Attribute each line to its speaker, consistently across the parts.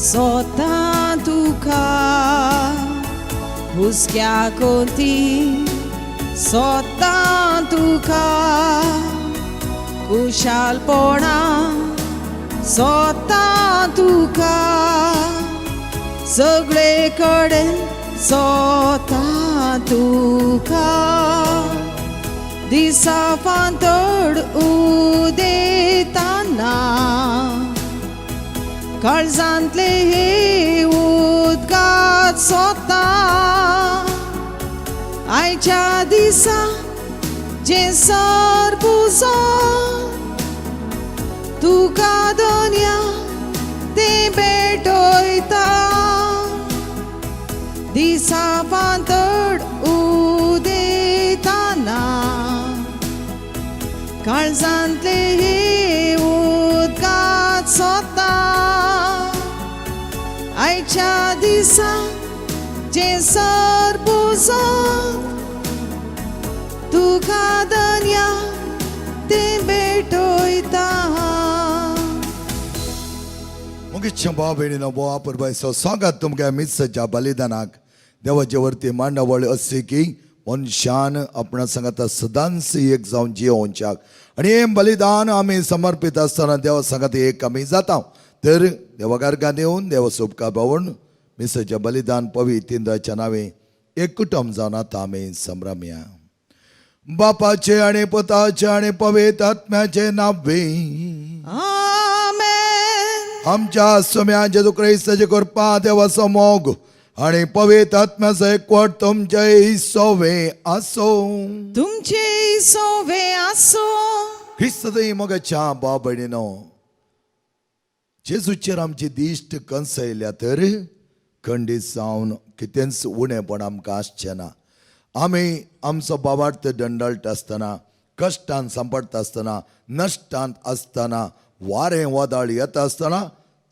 Speaker 1: सोता तुका हुस्क्या कोती सोता तुका कुशालपणा सोता तुका सगळे कडेन सोता तुका दिसा फांतोड उदेताना काळजांतले हे उदकात सोता आयच्या दिसा जे सर पुजो तुका दोनया ते भेटयता दिसा फांतोड उदेताना काळजांतले हे उदकात सोता आयच्या दिसा जे सर पुजो तुका दनया ते भेटयता.
Speaker 2: मुगीच्या भाव भयणीनो बोवा परबायचो स्वागत तुमकां मिसाच्या बलिदानाक. देवाचे वरती मांडावळ अशी की मनशान आपणा सांगाता सदांच एक जावन जियोवच्याक आनी हें बलिदान आमी समर्पीत आसतना देवा सांगाता एक आमी जाता. तर देवा गार्गान येवन देवा सोपका पावून मिसाचें बलिदान पवित्र इंद्राच्या नांवे एक कुटुंब जावन आतां आमी संभ्रमया. बापाचे आनी पुताचे आनी पवित्र आत्म्याचे नांवे.
Speaker 1: आमेन.
Speaker 2: आमच्या सुम्या जेजू क्रिस्ताचे कृपा, देवाचो मोग आणि पवित्र आत्म्याचो एकवट तुमचे सोवे आसो.
Speaker 1: तुमचे सोवे आसो.
Speaker 2: क्रिस्त मोगाच्या भाव भयणीनो, जेजूचेर आमची दिश्ट कंसयल्या तर खंडीत जावन कितेंच उणेपण आमकां आसचें ना. आमी आमचो बाबार्थ दंडळटा आसतना, कश्टान सांपडटा आसतना, नश्टांत आसतना, वारें वादळ येता आसतना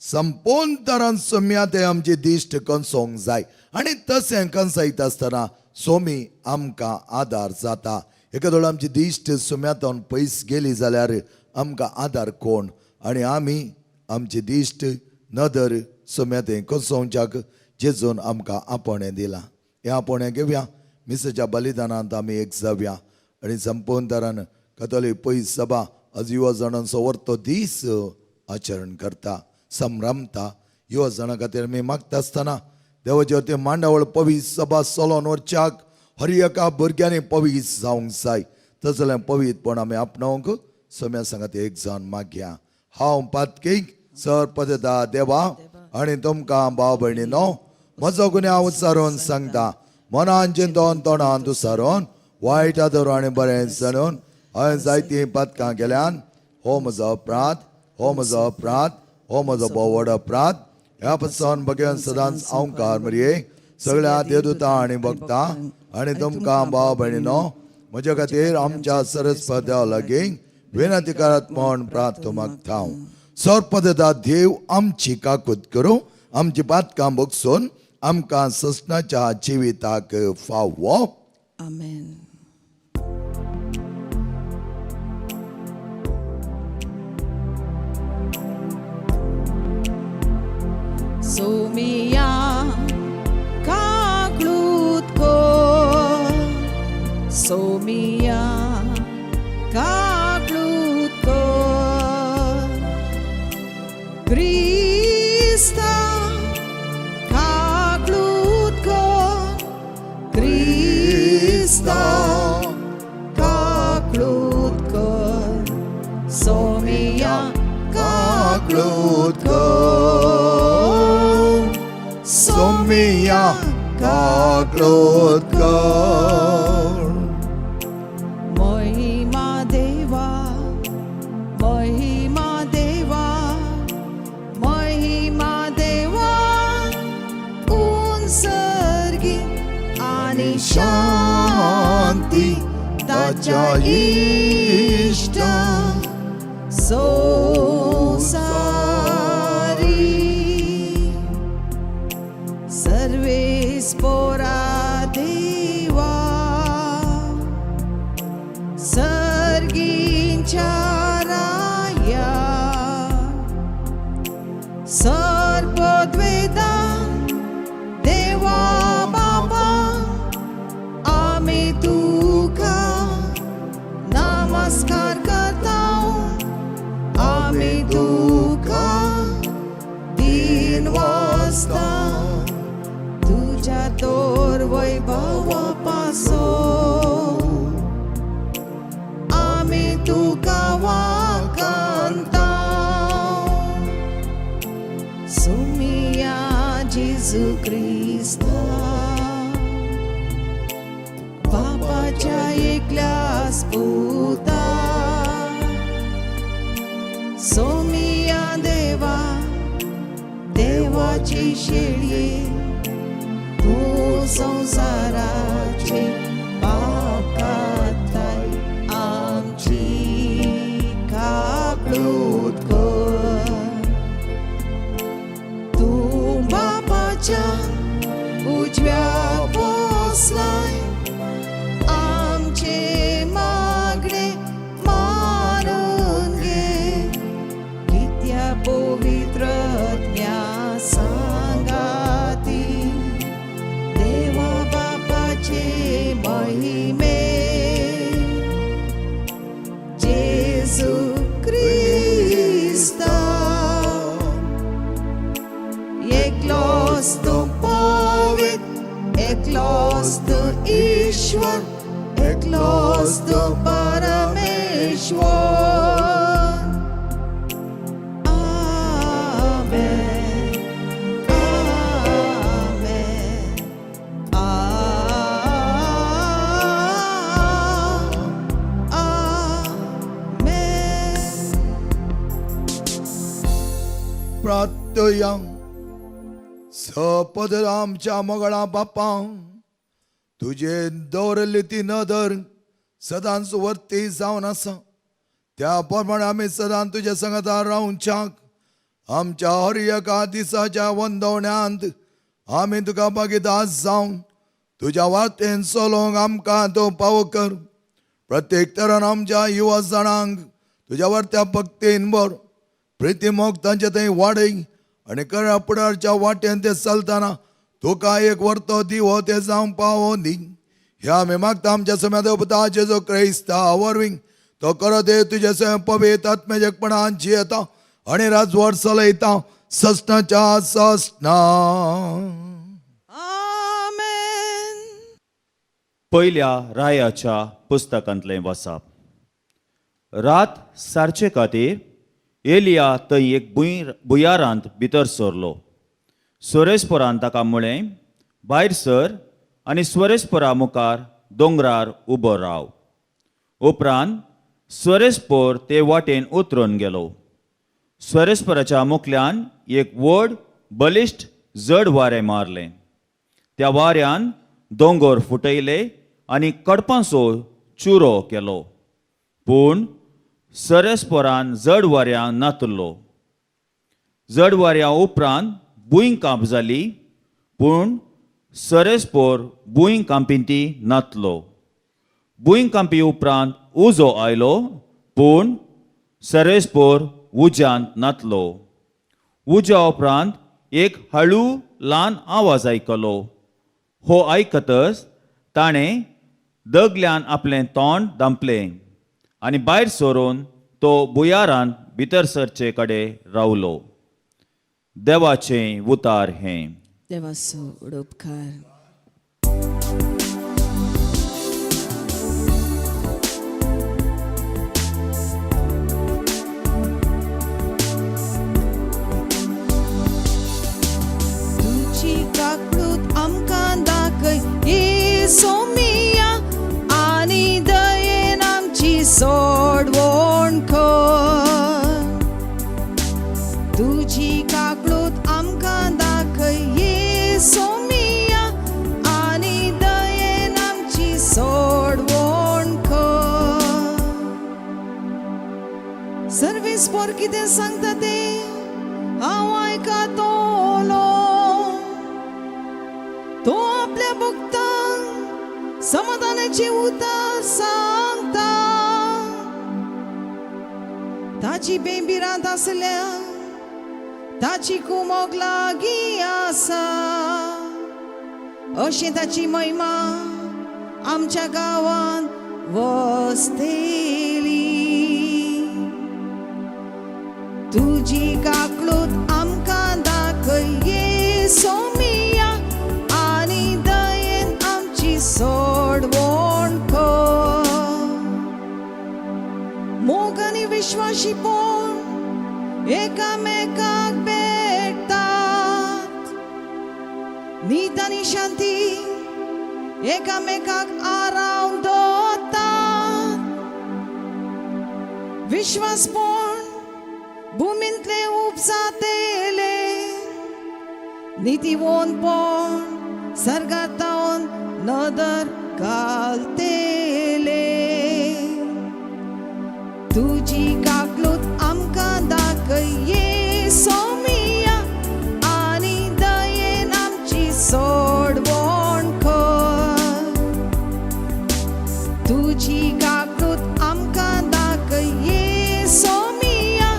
Speaker 2: संपूर्ण तरान सोम्या ते आमची दिश्ट कंसोवंक जाय आनी तशें कंसयता आसतना सोमी आमकां आदार जाता. एकादो आमची दिश्ट सोम्यांतून पयस गेली जाल्यार आमकां आदार कोण? आनी आमी आमची दिश्ट नदर सोम्या कंसोवच्याक जेजून आमकां आपोवणें दिलां. हें आपोवणें घेवया, मिसाच्या बलिदानांत आमी एक जावया आनी संपूर्ण तरान कथोलीक पयस सभा आज युवा जाणांचो वर्तो दीस आचरण करता, संभ्रमता. युवा जाणां खातीर आमी मागता आसतना देवाचे ते मांडावळ पवीस सभा चलोवन वरच्याक हर एका भुरग्यांनी पवीस जावंक जाय. तशें जाल्यार पवित्रपण आमी आपणावंक सम्या सांगात एक जावन मागया. हांव पातकीक सर पदता देवा आनी तुमकां भाव भयणीनो म्हजो गुन्यांव उच्चारून सांगता. मनान चिंतून तोंडान दुसारून वायट आदर आनी बरें जाणून हांवें जायतीं पातकां केल्यान. हो म्हजो अपराध, हो म्हजो अपराध, हो म्हजो भोव व्हड अपराध. ह्या पसून भगेवन सदांच अंकार मरये सगळ्या देवदूता आनी भक्ता आनी तुमकां भाव भयणीनो म्हज्या खातीर आमच्या सरस्पत देवा लागीं विनंती करात म्हण प्रार्थ मागता हांव. सर्पदेता देव आमची काकूत करूं, आमची पातकां भोगसून आमकां ससनाच्या जिविताक फावो.
Speaker 1: आमेन. सोमिया काकलूत को, सोमिया काकलूत को, क्रिस्ता काकलूत को, क्रिस्ता काकलूत को, सोमिया
Speaker 2: काकलूत को, सोमिया काकलूत कर.
Speaker 1: महिमा देवा, महिमा देवा, महिमा देवा उंसर्गी आणि शांती ताच्या इश्ट संसारी. सर्वेस पोरा देवा, सर्गींच्या राया, सर्पद्वेशाक तुका वाकांता. सोमिया जेजू क्रिस्ता, बापाच्या एकल्यास पुता, सोमिया देवा, देवाची शेळये, तूं संवसाराचे पाप काडताय, आमची काकळूत कर. तूं बापाच्या उजव्या बसलाय, आमचे मागणे मानून घे, कित्या पवित्र आत्म्या सांगाती, देवा बापाचे महिमे, जेजू क्रिस्ता. एकलोच तूं पवित्र, एकलोच तूं ईश्वर, एकलोच तूं परमेश्वर. आमेन, आमेन, आमेन.
Speaker 2: प्रार्थया. सपद आमच्या मोगळा बापा, तुजे दवरली ती नदर सदांच वर्ती जावन आसा. त्या प्रमाणे आमी सदां तुज्या संगता रावच्याक आमच्या हर एका दिसाच्या वंदवण्यांत आमी तुका भागीदार जावन तुज्या वाटेन चलोवंक आमकां तूं पावो कर. प्रत्येक तरान आमच्या युवा जाणांक तुज्या वरत्या भक्तीन भर, प्रिती मोग तांचे थंय वाडय आनी करा फुडारच्या वाटेन ते चलतना तुका एक वर्तो दिवो ते जावं पावो दी. ह्या आमी मागता आमच्या सम्या पुता जेजू क्रायस्ता वरवीं. तो करत हे तुजे स्वयं पवित्र आत्म्यापणान जियेता आनी राजवट चलयता ससनाच्या ससना.
Speaker 1: आमेन.
Speaker 3: पयल्या रायाच्या पुस्तकांतलें वाचप. रात सारचे खातीर एलिया थंय एक भुंयारांत भितर सरलो. सोरेस्पोरान ताका म्हळें, भायर सर आनी स्वरेस्पोरा मुखार दोंगरार उबो राव. उपरांत स्वरेस्पोर ते वाटेन उतरून गेलो. स्वरेस्पोराच्या मुखल्यान एक व्हड बलिश्ट जड वारें मारलें. त्या वाऱ्यान दोंगर फुटयले आनी कडपांचो चुरो केलो, पूण सरस्पोरान जड वाऱ्यां नातलो. जड वाऱ्या उपरांत भूंय कांप जाली, पूण सरस्पोर भूंय कांपिंती नातलो. भूंय कांपी उपरांत उजो आयलो, पूण सरस्पोर उज्यांत नातलो. उज्या उपरांत एक हळू ल्हान आवाज आयकलो. हो आयकतच ताणें दगल्यान आपलें तोंड धांपलें आनी भायर सरून तो भुयारांत भितर सरचे कडेन रावलो. देवाचें उतार हें.
Speaker 1: देवाचो व्हड उपकार. तुजी काकळूत आमकां दाखय ये सोमिया, आनी दयेन आमची सोडवण कर. तुजी काकळूत आमकां दाखय ये सोमिया, आनी दयेन आमची सोडवण कर. सर्वीस पोर कितें सांगता तें हांव आयकतलो. तो आपल्या भक्तांक समाधानाची उतर सांगता. ताची बेंबिरांत आसल्या ताची कुमोक लागीं आसा. अशें ताची महिमा आमच्या गांवांत वसतेली. तुजी काकळूत आमकां दाखय ये सोमिया, आनी दयेन आमची सोडवण कर. मोग आनी विश्वाशीपण एकामेकाक भेटतात. नीत आनी शांती एकामेकाक आरावन दवरतात. विश्वासपण भुमींतले उपजातेले, नितीवोनपण सर्गातावन नदर घालतेले. तुजी काकलूत आमकां दाखय सोमिया आनी दयेन आमची सोडवण कर. तुजी काकलूत आमकां दाखय सोमिया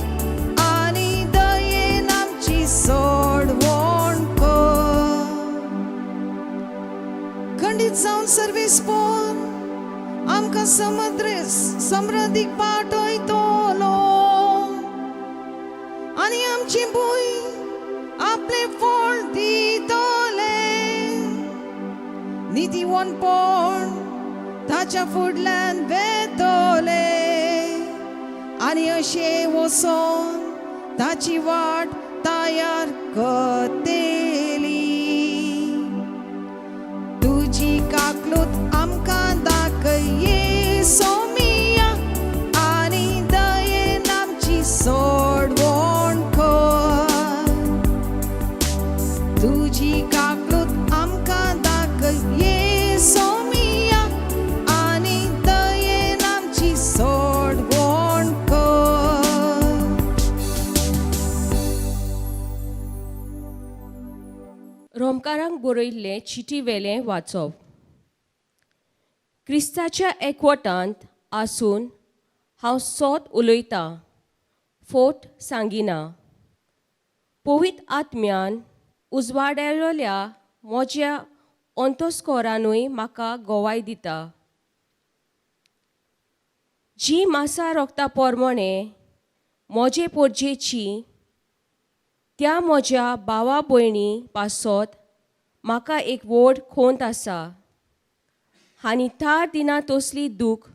Speaker 1: आनी दयेन आमची सोडवण कर. खंडीत जावन सर्वीस पोन आमकां समद्र समृद्धीक पाटयतलो आनी आमची भूंय आपलें फळ दितले. नितीवनपण ताच्या फुडल्यान वेतले आनी अशें वचोन ताची वाट तयार करतली. तुजी काकलूत आमकां दाखय सोमिया आनी दयेन आमची सोडवण कर. तुजी काकलूत आमकां दाखय सोमिया आनी दयेन आमची सोडवण कर.
Speaker 4: रोमकारांक बरयल्लें चिटी वेलें वाचप. क्रिस्ताच्या एकवटांत आसून हांव सोत उलयतां, फोट सांगिना. पवित्र आत्म्यान उजवाडायल्ल्या म्हज्या अंतस्कोरानूय म्हाका गोवाय दिता. जी मासा रोगता पोरमोणे म्हजे पोरजेची त्या म्हज्या भावा भयणी पासत म्हाका एक व्हड खोंत आसा आनी थार दिना तसली दूख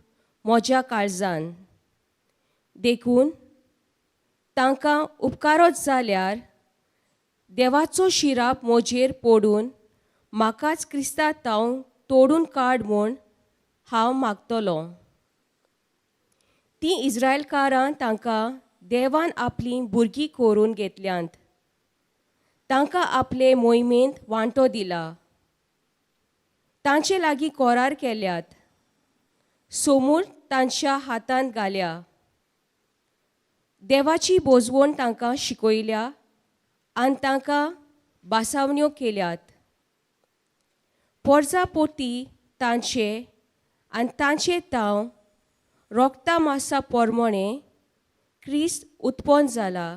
Speaker 4: म्हज्या काळजान. देखून तांकां उपकारत जाल्यार देवाचो शिराप म्हजेर पडून म्हाकाच क्रिस्ता तावन तोडून काड म्हूण हांव मागतलो. तीं इस्रायलकारां तांकां देवान आपलीं भुरगीं करून घेतल्यांत, तांकां आपले मोहिमेंत वांटो दिला, तांचे लागीं कोरार केल्यात, सोमूर तांच्या हातांत घाल्या, देवाची बोजवण तांकां शिकयल्या आनी तांकां बासावण्यो केल्यात. पोरजा पोती तांचे आनी तांचे तांव रोगता मासा पोरमोणे क्रिस्त उत्पन्न जाला.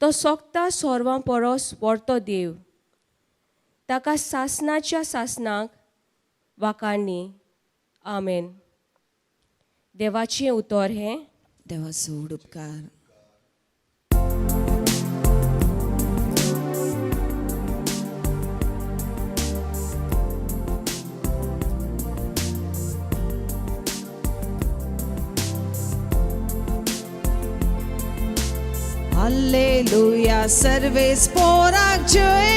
Speaker 4: तो सोगता सोरवां परस व्हरतो देव, ताका सासनाच्या सासनाक वाकाडणी. आमेन. देवाचें उतर हें.
Speaker 1: देवाचो व्हड उपकार. हालेलुया सर्वेस पोराक जय.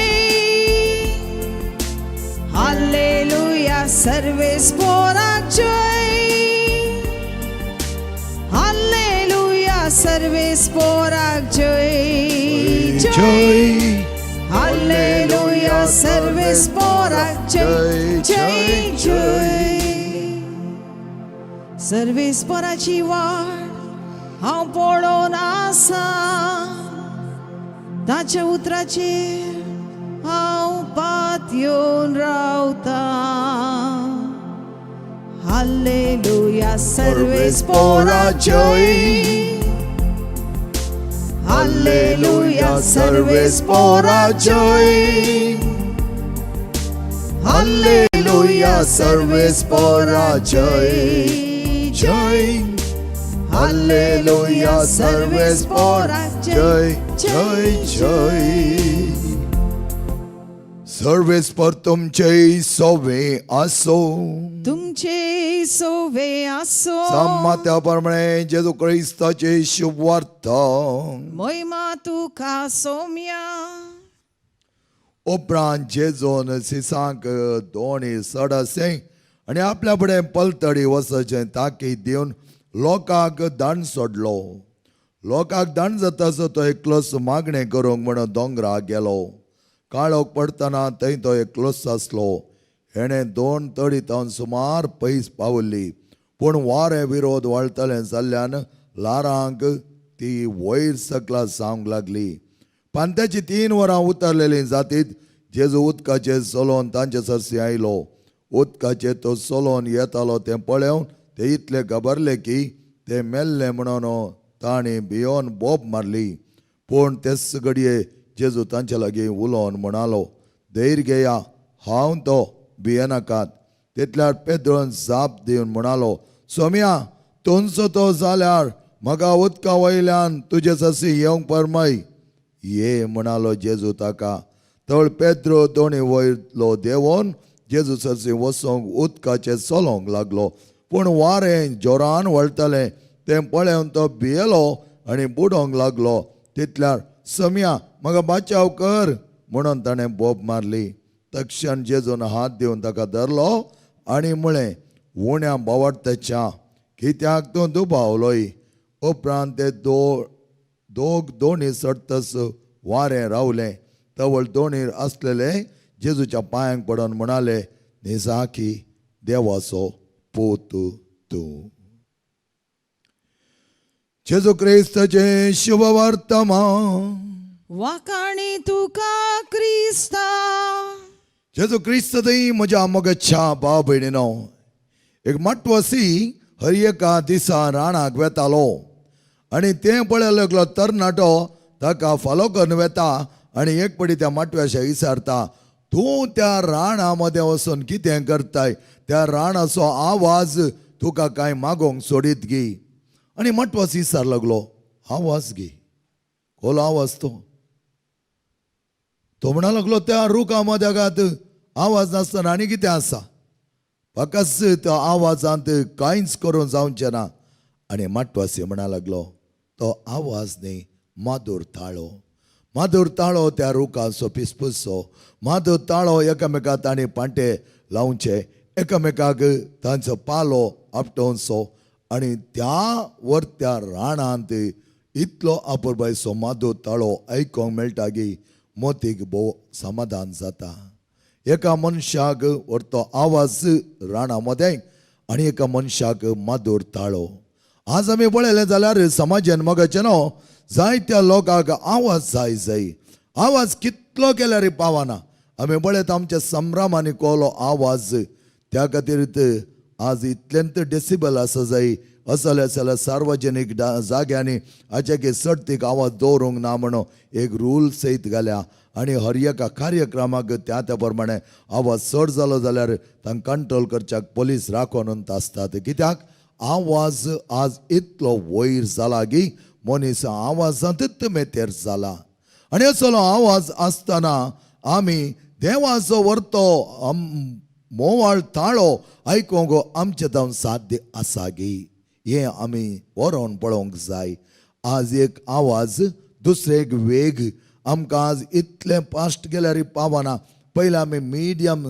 Speaker 1: हालेलुया सर्वेस पोराक जय. हालेलुया सर्वेस पोराक जय जय. हालेलुया सर्वेस पोराक जय जय जय. सर्वेस पोराची वाट हांव पळोवन आसा, ताच्या उतराचेर हांव पात येवन रावता. हालेलुया सर्वेस पोरा जय. हालेलुया सर्वेस पोरा जय.
Speaker 2: हालेलुया सर्वेस पोरा जय जय. हालेलुया सर्वेस पोरा जय जय जय. सर्वेस पर तुमचे सोवे आसो.
Speaker 1: तुमचे सोवे आसो.
Speaker 2: मात्या प्रमाणे जेजू क्रिस्ताचे शुभवार्ता.
Speaker 1: मोहिमा तुका सोम्या.
Speaker 2: उपरांत जेजून सिसांक दोणी चड असें आनी आपल्या फुडें पलतडी वचचें ताकीद दिवन लोकांक दाण सोडलो. लोकांक दाण जातासो तो एकलोच मागणें करूंक म्हणून दोंगराक गेलो. काळोख पडटना थंय तो एकलोच आसलो. हेणें दोन तडी तावन सुमार पयस पावल्ली, पूण वारें विरोध वळटलें जाल्ल्यान ल्हारांक ती वयर सकला जावंक लागली. पांत्याची 3 वरां उतरलेलीं जातीत जेजू उदकाचेर चलोवन तांचे सरशी आयलो. उदकाचेर तो चलोवन येतालो तें पळोवन ते इतले घाबरले की ते मेल्ले म्हणून तांणी भियोन बोब मारली. पूण तेच घडये जेजू तांचे लागीं उलोवन म्हणालो, धैर्य घेया, हांव तो, भियेनाकात. तितल्यार पेद्रोन जाप दिवन म्हणालो, सोम्या, तुमचो तो जाल्यार म्हाका उदका वयल्यान तुजे सरशी येवंक परमय. ये म्हणालो जेजू ताका. तळ पेद्रो दोणी वयलो देंवोन जेजू सरशी वचोंक उदकाचेर चलोवंक लागलो. पूण वारें जोरान वळटलें तें पळोवन तो भियेलो आनी बुडोंक लागलो. तितल्यार सम्या, म्हाका बाचाव कर म्हणून ताणें बोब मारली. तक्षण जेजून हात दिवन ताका धरलो आनी म्हळें, उण्या बावडत्याच्या, कित्याक तूं दुबावलोय? उपरांत ते दोग दोणी चडतस वारें रावलें. तवळ दोणीर आसलेले जेजूच्या पांयांक पडून म्हणाले, निजाकी देवाचो पूत तूं. जेजू क्रिस्ताचें शुभवर्तमान.
Speaker 1: वाकाणी तुका क्रिस्ता.
Speaker 2: जेजू क्रिस्त थंय म्हज्या मोगाच्या भाव भयणीनो, एक मटवसी हर एका दिसा राणाक वेतालो आनी तें पळयलो एकलो तरणाटो ताका फालो करून वेता आनी एक पटी त्या माटव्याशा विचारता, तूं त्या राणा मदें वचून कितें करताय? त्या राणाचो आवाज तुका कांय मागोंक सोडीत गी? आनी मटवास विचार लागलो, आवाज गी? कोलो आवाज तो? तो म्हणा लागलो, त्या रुखा मदेगात आवाज नासतना आनी कितें आसा? फकत त्या आवाजांत कांयच करूंक जावचें ना. आनी माटवासी म्हणा लागलो, तो आवाज न्ही, मादूर ताळो. मादूर ताळो त्या रुखाचो पिसपुसचो मादूर ताळो. एकामेका तांणी पांटे लावचे, एकामेकाक तांचो पालो आपटोवचो आनी त्या वरत्या राणांत इतलो अपुरबायचो मादूर ताळो आयकोंक मेळटा की मोतीक भोव समाधान जाता. एका मनशाक व्हरतो आवाज राणा मदें आनी एका मनशाक मादूर ताळो. आज आमी पळयलें जाल्यार समाजान मोगाचें न्हू, जायत्या लोकांक आवाज जाय जाय. आवाज कितलो केल्यार पावना. आमी पळयता आमच्या संभ्रमांनी कोलो आवाज, त्या खातीर आज इतलेंत डेसिबल आसा जाय. असले जाल्यार सार्वजनीक जाग्यांनी हाचे चडतीक आवाज दवरूंक ना म्हणून एक रूल सयत घाल्या आनी हर एका कार्यक्रमाक त्या त्या प्रमाणे आवाज चड जालो जाल्यार तांकां कंट्रोल करच्याक पोलीस राखोन आसतात. कित्याक आवाज आज इतलो वयर जाला की मनीस आवाजांतच मेतेर जाला. आनी असलो आवाज आसतना आमी देवाचो व्हरतो मोवाळ ताळो आयकोंक आमचे जावन साध्य आसा गी? हें आमी वरोवन पळोवंक जाय. आज एक आवाज, दुसरें एक वेग. आमकां आज इतलें फास्ट गेल्यार पावना. पयलीं आमी मिडियम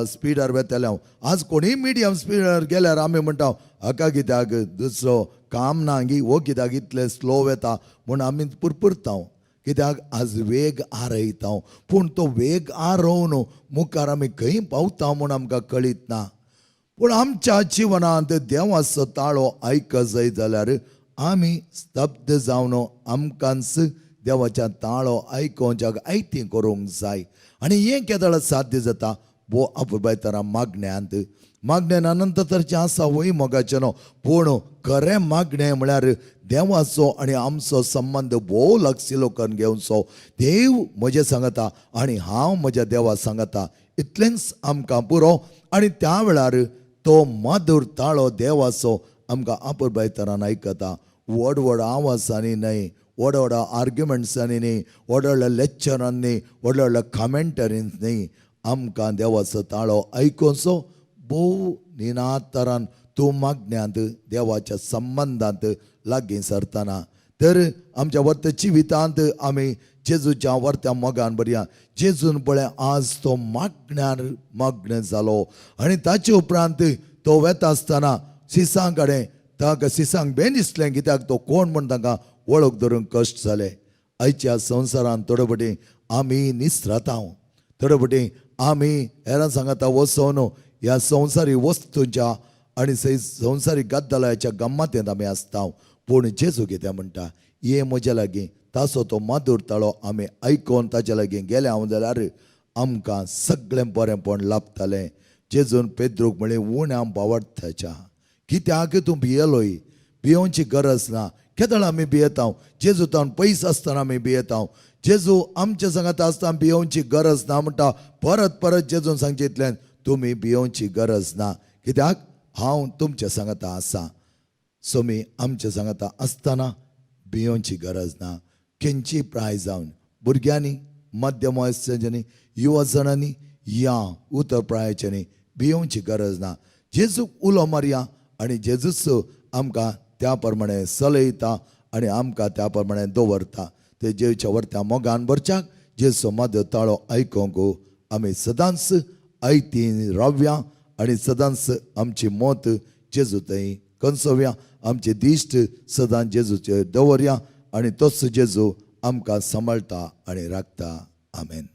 Speaker 2: स्पिडार वेताले. आज कोणीय मिडियम स्पिडार गेल्यार आमी म्हणटा, हाका कित्याक दुसरो काम ना गी? हो कित्याक इतलें स्लो वेता म्हूण आमी पुरपुरता. कित्याक आज वेग आरयता, पूण तो वेग आरोवन मुखार आमी खंय पावता म्हूण आमकां कळीत ना. पूण आमच्या जिवनांत देवाचो ताळो आयक जाय जाल्यार आमी स्तब्ध जावन आमकांच देवाच्या ताळो आयकोवच्याक आयती करूंक जाय. आनी हें केदळ साध्य जाता? भो अपुरबाय तरा मागण्यांत. मागण्यान अनंत तरचें आसा वय मोगाचें न्हू, पूण खरें मागणें म्हळ्यार देवाचो आनी आमचो संबंद भोव लागशिलो करून घेवचो. देव म्हजें सांगता आनी हांव म्हज्या देवा सांगता, इतलेंच आमकां पुरो. आनी त्या वेळार तो मधुर ताळो देवाचो आमकां अपुरबाय तरान आयकता. व्हड व्हड आवाजांनी न्हय, व्हड व्हड आर्ग्युमेंट्सांनी न्हय, व्हड व्हडल्या लेक्चरांनी न्हय, व्हडल्या व्हडल्या कमेंटरींत न्हय. आमकां देवाचो ताळो आयकुचो भोव निनातरान तूं मागण्यांत देवाच्या संबंदांत लागीं सरतना. तर आमच्या वर्त जिवितांत आमी जेजूच्या वर्त्या मोगान बरया. जेजून पळय आज तो मागण्यार मागणें जालो आनी ताचे उपरांत तो वेता आसतना सिसां कडेन ताका सिसांक बेन दिसलें, कित्याक तो कोण म्हूण तांकां वळख धरूंक कश्ट जाले. आयच्या संवसारांत थोडे फावटी आमी निसरता, थोडे फावटी आमी हेरां सांगाता वचोन ह्या संवसारी वस्तूंच्या आनी संवसारीक गद्दलाच्या गम्मातेंत आमी आसता. पूण जेजू कितें म्हणटा, ये म्हज्या लागीं. ताचो तो माधूर ताळो आमी आयकोन ताच्या लागीं गेले हांव जाल्यार आमकां सगळें बरेंपण लाभतालें. जेजून पेद्रूक म्हणलें, उण्या बावडथाच्या कित्याक तूं भियेलोय? भियोवची गरज ना. केदळ आमी भियेता? जेजू तावन पयस आसतना आमी भियेता. जेजू आमच्या सांगाता आसतना भियोवची गरज ना म्हणटा. परत परत जेजून सांगचे इतल्यान तुमी भियोवची गरज ना, कित्याक हांव तुमच्या सांगाता आसा. सोमी आमच्या सांगाता आसतना भियोवची गरज ना. खंयची प्राय जावन भुरग्यांनी, मध्यम वयस्यांनी, युवा जाणांनी या उतर प्रायाच्यांनी भियोवची गरज ना. जेजूक उलो मारया आनी जेजूच आमकां त्या प्रमाणे चलयता आनी आमकां त्या प्रमाणे दवरता. ते जेवच्या वरत्या मोगान भरच्याक जेजूचो माधव ताळो आयकोंक आमी सदांच आयती रावया आनी सदांच आमची मत जेजू थंय कंसोवया, आमची दिश्ट सदांच जेजूचेर दवरया आनी तोच जेजू आमकां सांबाळटा आनी राखता. आमेन.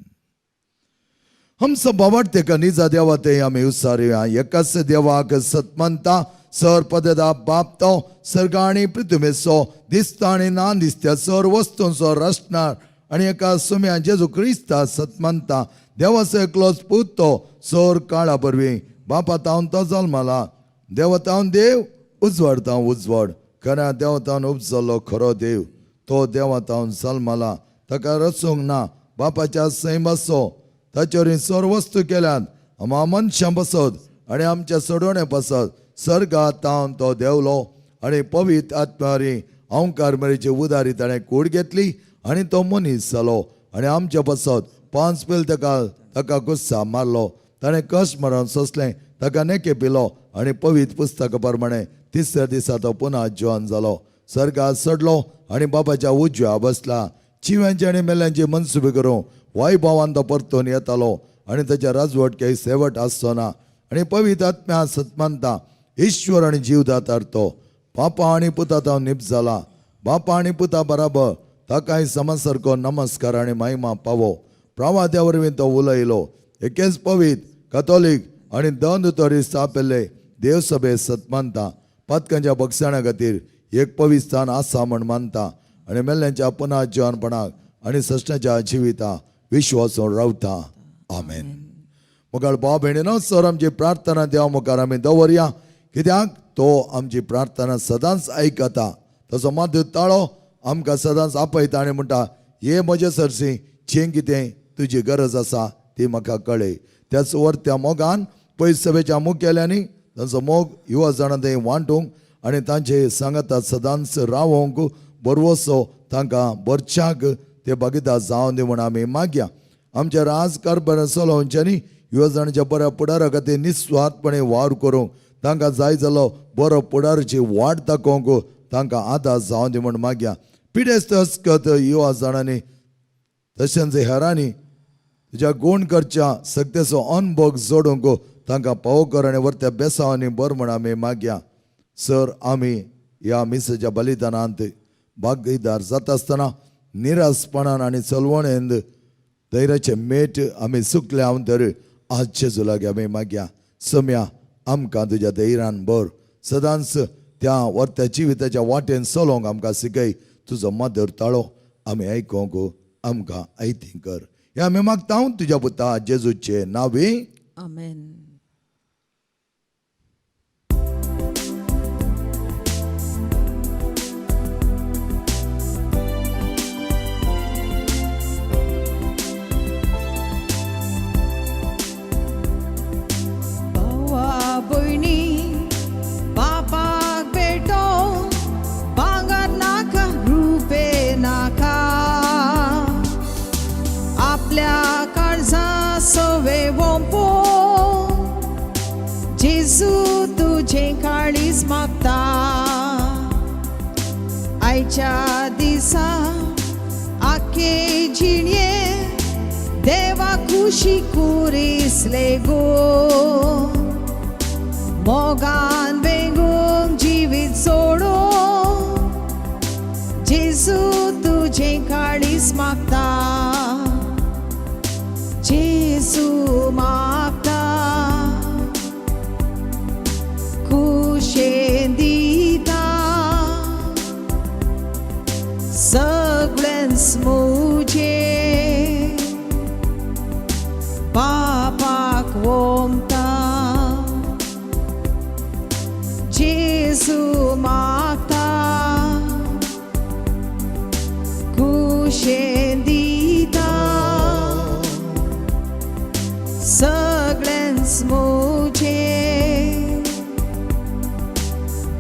Speaker 2: हमसो बाबार्थ निजा देवा ते आमी उसारुया. एकाच देवाक सतमनता, सर पददा बाप तो सर्ग आनी पृथ्वीचो, दिसता आनी ना दिसत्या सर वस्तूंचो रचणार, आनी एका सुम्या जेजू क्रिस्ता सतमनता, देवाचो एकलोच पूत, तो सर काळा परवीं बापा तावन तो जल्मला, देवतावन देव, उजवाडतावन उजवाड, खऱ्या देवतावन उपजलो खरो देव, तो देवातावन जल्मला, ताका रचूंक ना, बापाच्या सैमाचो, ताचे वरवीं सर वस्तू केल्यात, आमा मनशां पासत आनी आमच्या सोडवणे पासत सर्गात तावन तो देंवलो आनी पवित्र आत्म्या अंकार मेरेची उदारी ताणें कूड घेतली आनी तो मनीस जालो आनी आमच्या पासत पांच पेल ताका ताका गुस्सा मारलो. ताणें कश्ट मरण सोंसलें, ताका नेके पिलो आनी पवित्र पुस्तका प्रमाणे तिसऱ्या दिसा तो पुन्हा जिवन जालो, सर्गात चडलो आनी बाबाच्या उजव्या बसला. चिव्यांचे आनी मेल्यांची मनसुबी करूं वायभावान तो परतून येतालो आनी ताच्या राजवटके सेवट आसचो ना. आनी पवित्र आत्म्या सतमानता, ईश्वर आनी जीवदातार तो पापा आनी पुता तो निप जाला, बापा आनी पुता बराबर ताकाय समसारको नमस्कार आनी महिमा पावो. प्रवाद्या वरवीं तो उलयलो. एकेच पवित्र कथोलीक आनी दोन तरी स्थापिल्ले देवसभे सतमानता, पातकांच्या बक्षाणा खातीर एक पवित्र स्थान आसा म्हण मानता आनी मेल्ल्यांच्या पुनः जिवनपणाक आनी सश्टाच्या जिविता विश्वासून रावता. आमेन. मुखार भाव भयणीनो, सर आमची प्रार्थना देवा मुखार आमी दवरया, कित्याक तो आमची प्रार्थना सदांच आयकता. तसो मात ताळो आमकां सदांच आपयता आनी म्हणटा, ये म्हजे सरशी, जें कितें तुजी गरज आसा ती म्हाका कळय. त्याच वरत्या मोगान पयस सभेच्या मुखेल्यांनी तांचो मोग युवा जाणां थंय वांटूंक आनी तांचे सांगाता सदांच रावोंक बरवसो तांकां बरच्याक ते भागीदार जावन दी म्हूण आमी मागया. आमच्या राजकारभार चलोवच्यांनी युवा बऱ्या फुडारा खातीर निस्वार्थपणे वावर करूंक तांकां जाय जालो बरो फुडाराची वाट दाखोवंक तांकां आदार जावन दी म्हूण मागया. पिडेस्त अस्कत युवा जाणांनी तशेंच हेरांनी तुज्या गुण करच्या सक्तेचो अनभोग जोडूंक तांकां पावो कर आनी वरत्या बेसांवांनी बर म्हूण आमी मागया. सर आमी ह्या मिसाच्या बलिदानांत भागीदार जाता आसतना निरासपणान आनी चलवणेंत धैर्याचे मेट आमी चुकले हांव तर आज जेजू लागीं आमी मागया, सम्या आमकां तुज्या धैर्यान भर, सदांच त्या वरत्या जिविताच्या वाटेन चलोवंक आमकां शिकय. तुजो मदर ताळो आमी आयकोंक आमकां आयती कर. हे आमी मागता तुज्या पुता जेजूचे नांवी.
Speaker 1: आमेन. भावा भयणी बापाक भेटो भांगर आयच्या दिसा आखे जिणये देवा खुशी कुरिसले गो मोगान बेगून जिवीत सोडो जेजू तुजें काळीस मागता जेजू मागता खुशेन दिता सगळ्यांस मुजे पापाक वोमता जेजू मागता खुशेन दिता सगळ्यांस मुजे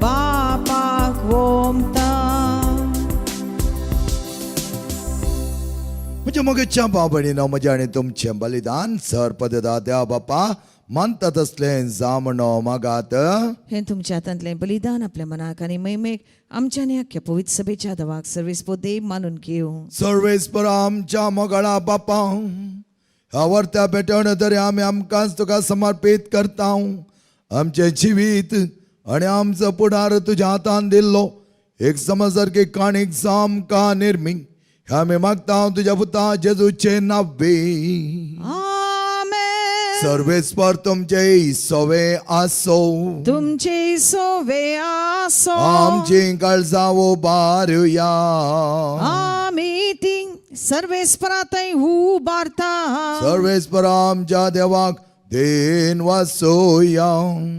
Speaker 1: बापाक वोमता.
Speaker 2: म्हज्या मोगेच्या भाव भयणीनो, म्हजें आनी तुमचें बलिदान सर पदता देवा बापा मानता तसलें जामणो मागात.
Speaker 1: हें तुमच्या हातांतलें बलिदान आपल्या मनाक आनी महिमेक आमच्या आनी अख्ख्या पवित्र सभेच्या दवाक सर्वीस देव मानून घेवं.
Speaker 2: सर्वेस्पर आमच्या मोगाळा बापा, ह्या वर्त्या पेटवण तरी आमी आमकांच तुका समर्पीत करता. आमचें जिवीत आनी आमचो फुडार तुज्या हातान दिल्लो एक समजसारकी काणीक सामकां निर्मी हे आमी मागता तुज्या पुता जेजूचे नाव्वे.
Speaker 1: आमेन.
Speaker 2: सर्वेस्पर तुमचे सवे आसो.
Speaker 1: तुमचे सोवे आसो.
Speaker 2: आमची काळजां उबारुया.
Speaker 1: आमी ती सर्वेस्परातय उबारता.
Speaker 2: सर्वेस्पर आमच्या देवाक देन वासोया.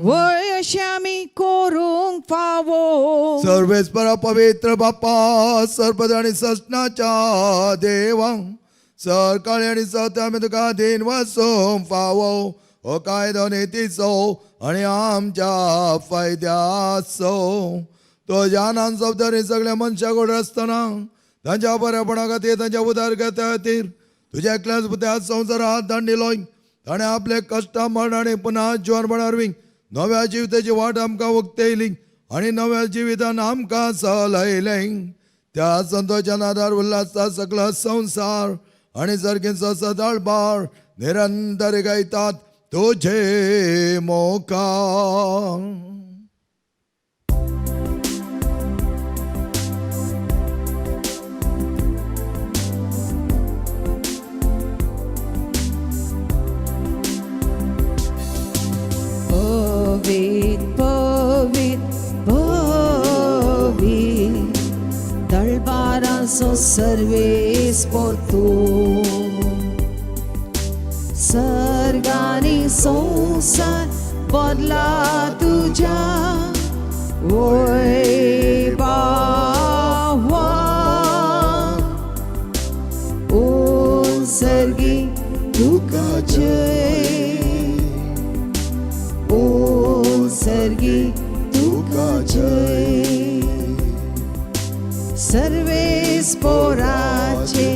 Speaker 1: वय अशें आमी करूंक फावो.
Speaker 2: सर्वेस्पर पवित्र बापा, सर्पद आनी ससनाच्या देवा, सरकाळी आनी सत आमी तुका देन वासोवंक फावो. हो कायदो नितीचो आनी आमच्या फायद्याचो. तो ज्ञानान जबाबदारी सगळ्या मनशां कडेन आसतना तांच्या बरेपणा खातीर, तांच्या उदरगती खातीर तुज्या एकल्याच पुत्या संवसारात दांडिलो. ताणें आपले कश्टां, मरण आनी पुनः जिवनपणा वरवीं नव्या जिविताची वाट आमकां उक्तयली आनी नव्या जिवितान आमकां चलयलें. त्या संतोशान आदार उल्हासता सगळो संवसार आनी सारकेंचो सदाळबार निरंतर गायतात तुझे मोका.
Speaker 1: पवीत पवीत पवीत दळबाराचो सर्वेस पोरतू, सर्गानी संवसार बदला तुज्या वय बावा. ओ सर्गी तुका जय, ओ सर्गी तुका जय. सर्वेस पोराचे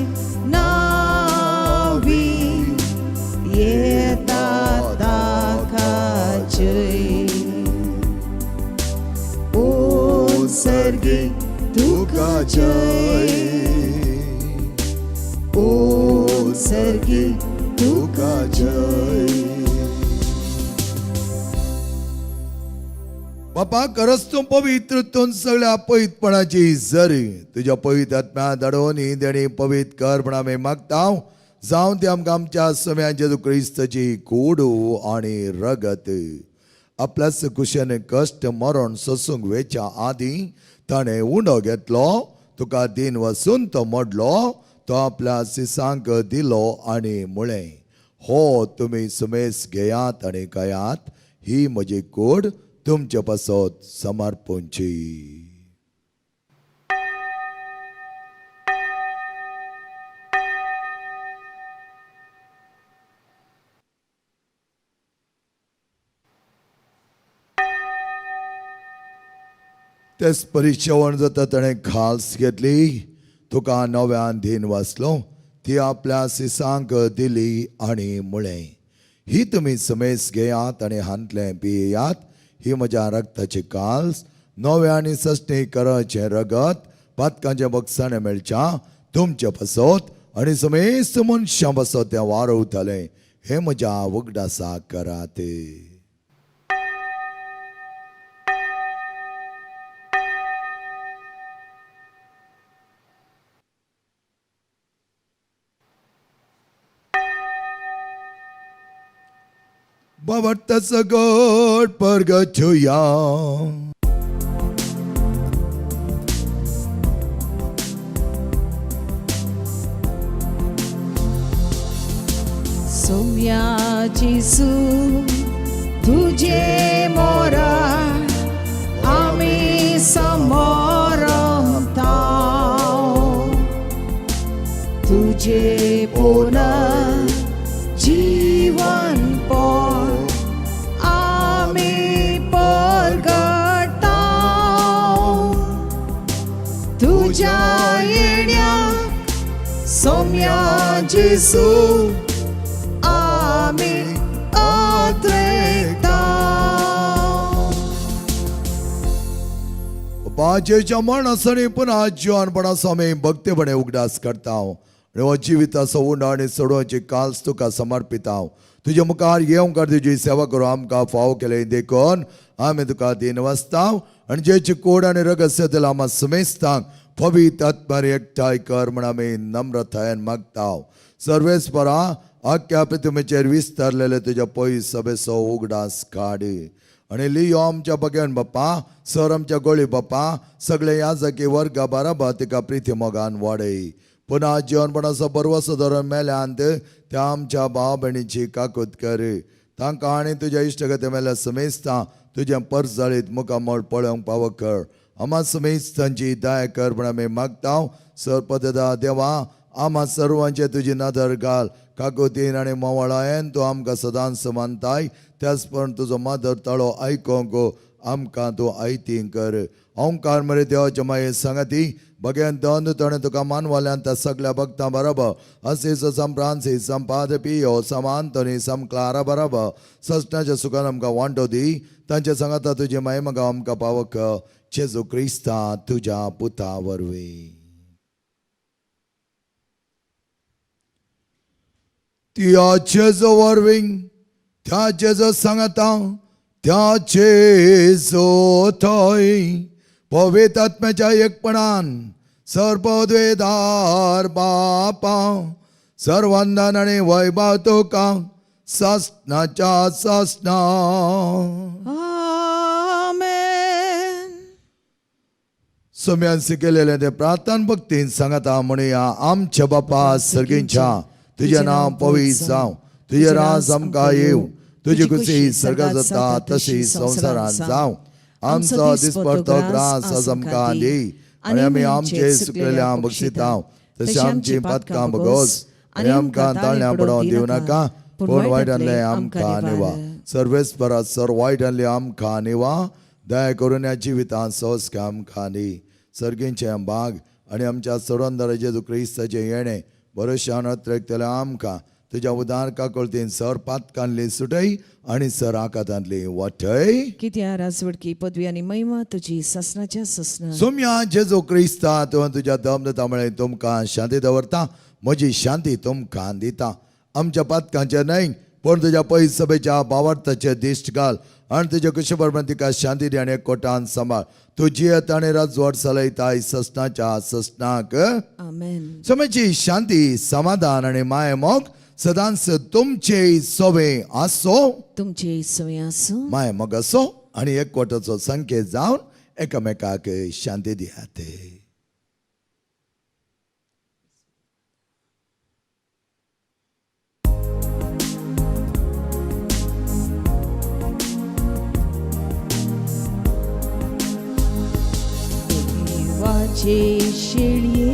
Speaker 1: नावी येता ताका जय. ओ सर्गी तुका जय, ओ सर्गी तुका जय.
Speaker 2: बापा, खरंच तूं पवित्र, तूं सगळ्या पवित्रपणाची जरी. तुज्या पवित्र आत्म्या धाडून ही देणी पवित्र कर म्हण आमी मागता, जावं ती आमकां आमच्या सम्या जेजू क्रिस्ताची कोडू आनी रगत. आपल्याच कुशेन कश्ट मरण सोसूंक वेच्या आदीं ताणें उंडो घेतलो, तुका दिन वसून तो मोडलो, तो आपल्या सिसांक दिलो आनी म्हळें, हो तुमी सुमेस घेयात आनी खायात. ही म्हजी कूड तुमचे पासत समर्पणची. तेच परी जेवण जाता ताणें खाल्स घेतली, तुका नव्यान धीन वाचलो, ती आपल्या सिसांक दिली आनी म्हळें, ही तुमी समेस घेयात आनी हांतलें पियेयात. ही म्हज्या रक्ताची काल्स, नव्या आनी सस्नी कराचें रगत. पातकांच्या बक्षाणे मेळच्या तुमचे पासत आनी समेस्त मनशां पासत तें वारवतालें हें म्हज्या वगडासा करात. बाबा गड परगटुया.
Speaker 1: सोम्या जेजू तुझे मोरा आमी समोरता तुझे पुनः जीवन पण आमी परगटा तुझ्या येण्याक सोम्या जेजू आमी अद्वैता.
Speaker 2: बाजेच्या मरणासणी पुन्हा जिवानपणाचो आमी भक्तीपणे उगडास करता आनी हो जिविताचो उंडो आनी सोडोवची काल्स तुका समर्पिता. तुजे मुखार येवंक तुजी सेवा करूं आमकां फावो केलें देखून आमी तुका दीन वाचता आनी जेची कोड आनी रगत दिला आमा समेस्तांक पवित्र आत्मार एकठांय कर म्हण आमी नम्रतायेन मागता. सर्वेस्परा आख्या पृथ्वीचेर विस्तारलेले तुज्या पयस सभेचो उगडास काड आनी लियो आमच्या बगेन बाप्पा सर आमच्या गोळी बाप्पा सगळे याजकी वर्गा बाराबर तिका प्रिती मोगान वाडय. पुन्हा जिवनपणाचो बरवसो धरून मेल्यांत त्या आमच्या भाव भयणीची काकूत कर. तांकां आनी तुज्या इश्टगते मेल्या समेस्तां तुजें परजळीत मुखामळ पळोवंक पावो कर. आमा समेस्तांची दया कर म्हण आमी मागता. सरपदा देवा आमा सर्वांचे तुजी नदर घाल. काकुतीन आनी मोवाळायेन तूं आमकां सदांच समानताय त्याच पण तुजो मादर ताळो आयकोंक आमकां तूं आयतीं कर. ओंकार मरे देवाच्या माये सांगाती भगेन दोन ताणें तुका मानवाल्यान त्या सगळ्या भक्तां बरोबर असेस सम फ्रांसीस सम पाद्र पियो सम आंतोनी सम क्लारा बरोबर सजनाच्या सुखान आमकां वांटो दी. तांच्या सांगाता तुजी माये म्हाका आमकां पावक जेजू क्रिस्ता तुज्या पुता वरवीं. त्या जेजू वरवीं त्या जेजू सांगाता त्या जेजू थंय पवित्र आत्म्याच्या एकपणान सर्वद्वेदार बापा सर्वांदान आनी वैभव तुका सासणाच्या सासणा.
Speaker 1: आमेन.
Speaker 2: सम्यान शिकयलेलें तें प्रार्थना भक्तीन सांगाता म्हणुया. आमच्या बापा सर्गींच्या तुजें नांव पवित्र जावं, तुजें राज आमकां येवं, तुजी खुशी सर्गात जाता तशी संवसारांत जावं. आमचो दिसपडतो ग्रास आज आमकां दी आनी आमी आमचे सुकलेल्या बक्षिता तशें आमची पातकां बगोस आनी आमकां ताळण्या पडोवन दिवं नाका, पूण वायटांतलें आमकां निवा. सर्वेस्परा सर वायटांतलें आमकां निवा. दया करून ह्या जिवितांत सहज आमकां दी. सर्गींचें बाग आनी आमच्या सोडोनदारा जेजू क्रिस्ताचें येणें भरोश्यान अत्रेकतलें आमकां तुज्या उदार काकुळतीन सर पातकांतली सुटय आनी सर आकातांतली वाटय.
Speaker 1: कित्या राजवडकी पदवी आनी महिमा तुजी सासणाच्या सासणा.
Speaker 2: सोम्या जेजू क्रिस्ता तुवें तुज्या दम दिता म्हळें तुमकां शांती दवरता, म्हजी शांती तुमकां दिता. आमच्या पातकांचें न्हय पूण तुज्या पयस सभेच्या भावार्थाचें दिश्ट घाल आनी तुज्या कुशे बरोबर तिका शांती दी आनी एकवटान सांबाळ. तूं जियेत आनी राजवट चलयताय ससनाच्या ससनाक.
Speaker 1: आमेन.
Speaker 2: समेची शांती समाधान आनी मायमोग सदांच तुमचे सोवे आसो.
Speaker 1: तुमचे सवय आसूं.
Speaker 2: मायमोग आसो आनी एकवटाचो संकेत जावन एकामेकाक शांती दियात.
Speaker 1: देवाचे शेळये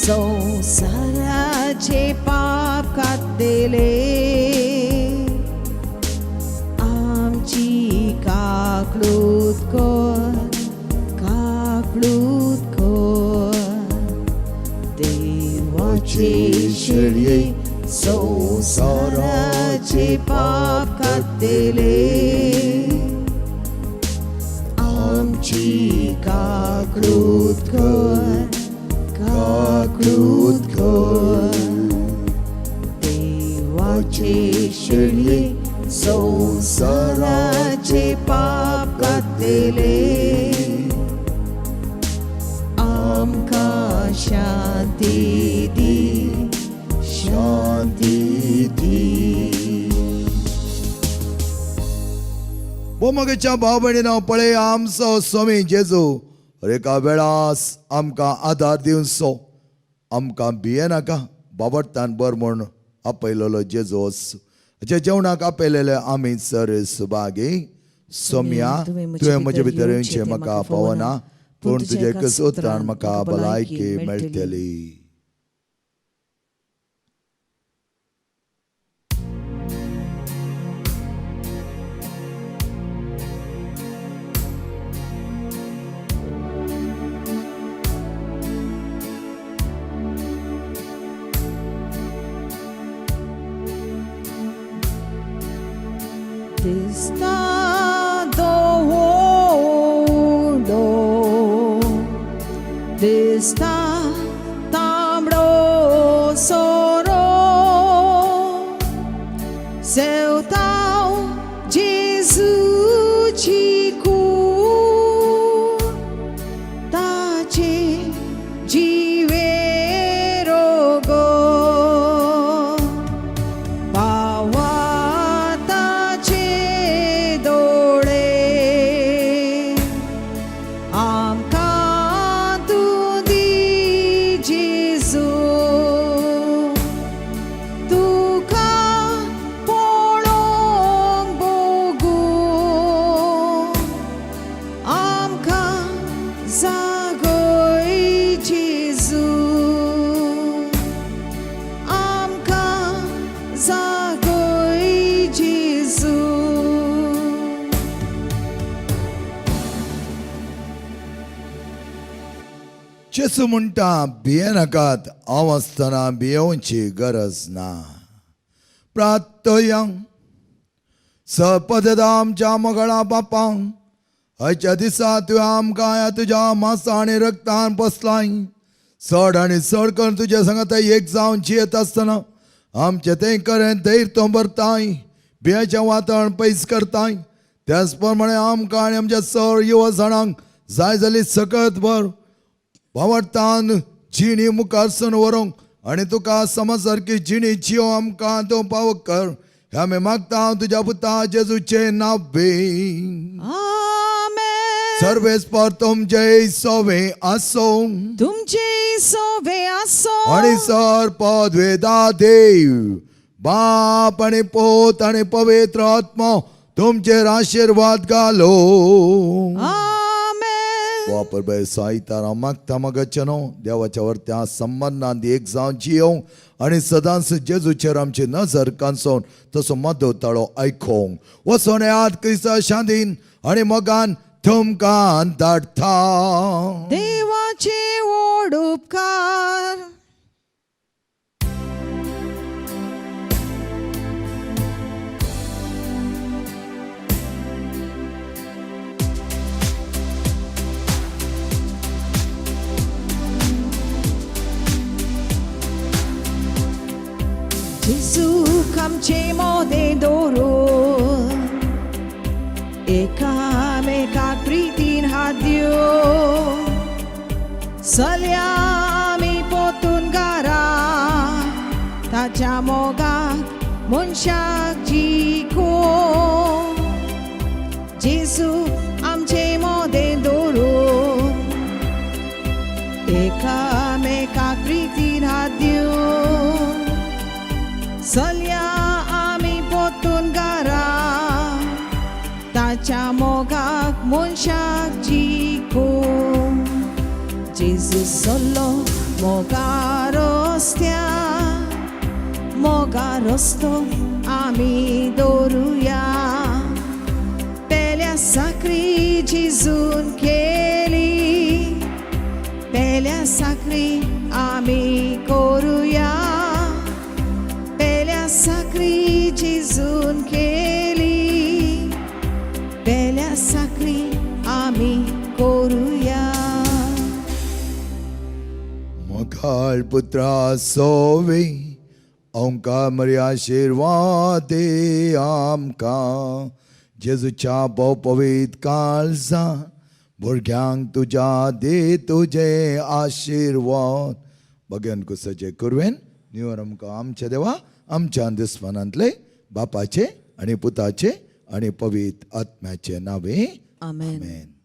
Speaker 1: संवसाराचे पाप कातले आमची काकळूत कर, काकळूत कर. देवाचे शेळये संवसाराचे पाप कातले आमची काकळूत कर, जागृत कर. देवाचे शेळये संवसाराचे पाप कातले, आमकां शांती दी, शांती दी.
Speaker 2: मोगेच्या भाव भयणीनो, पळय आमचो स्वामी जेजू एका वेळास आमकां आदार दिवचो. आमकां भियेनाका, बाबडतान बर म्हूण आपयलेलो जेजूस जे जेवणाक आपयलेले आमी सर सुभागी. सोम्या, तुवें म्हजे भितर येवचें म्हाका पावना, पूण तुजे एकच उतरान म्हाका भलायकी मेळटली.
Speaker 1: दिसता दवरलो, दिसता तांबडो सोरो, सेवताव जेजूची कूड, ताचे जिवे रोगो, पावाताचे दोळे, आमकां तूं दी जेजू, तुका पळोवंक बोगू, आमकां जागय जेजू, आमकां जागय जेजू.
Speaker 2: जेजू म्हणटा, भियेनाकात, हांव आसतना भियेवची गरज ना. प्रार्थया. सपदता आमच्या मगळा बापांक, आयच्या दिसा तुवें आमकां ह्या तुज्या मांसा आनी रक्तान बसलाय. चड आनी चड करून तुज्या सांगाता एक जावन जियेत आसतना आमचें तें करें धैर्य तूं भरताय, भियेचें वातावरण पयस करताय. त्याच प्रमाणे आमकां आनी आमच्या चड युवा जाणांक जाय जाली सकत भर भावार्थान जिणी मुखार सन व्हरूंक आनी तुका समज सारकी जिणी जियो आमकां तूं पावक कर. ह्या आमी मागता तुज्या पुता जेजूचें नांव बी.
Speaker 1: आमेन.
Speaker 2: सर्वेस्पर तुमचे सोवे आसो.
Speaker 1: तुमचे सोवे आसो.
Speaker 2: आनी सर पदवेदा देव बाप आनी पोत आनी पवित्र आत्मो तुमचेर आशिर्वाद घालो.
Speaker 1: आमेन.
Speaker 2: वापर बाय साहितारा मागता मागचे न्हू देवाच्या वरत्या संबंदान एक जावन जियोवंक आनी सदांच जेजूचेर आमची नजर कांचोवन तसो मदो ताळो आयकोंक वचोन याद क्रिस्ता शांतीन आनी मोगान तुमकां धाडटा.
Speaker 1: देवाचे व्हड उपकार. जेजूक आमचे मोदें दवरून एकामेकाक प्रितीन हात दिवन चलया आमी पोतून घरा, ताच्या मोगाक मनशाक जिखून. जेजू आमचे मोदें दवरून एकामेकाक प्रितीन हात दिवन चलया आमी पोतून घरा, ताच्या मोगाक मनशाक जिखून. जेजू सोल्लो मोगा रस्त्या, मोगा रस्तो आमी दवरुया. पेल्या साकरी जेजून केली, पेल्या साकरी आमी करुया. पेल्या साकरी जेजून केली, पेल्या साकरी आमी करुया.
Speaker 2: मोगाळ पुत्रा सोवे ओंकार मरी आशिर्वाद दे आमकां जेजूच्या भोव पवित्र काळजा भुरग्यांक तुज्या दे तुजे आशिर्वाद भगन कुसाचे कुरवेन निवर आमकां आमच्या देवा आमच्या दुस्मानांतले बापाचे आनी पुताचे आनी पवित्र आत्म्याचे नावे
Speaker 1: आमेन.
Speaker 2: आमेन.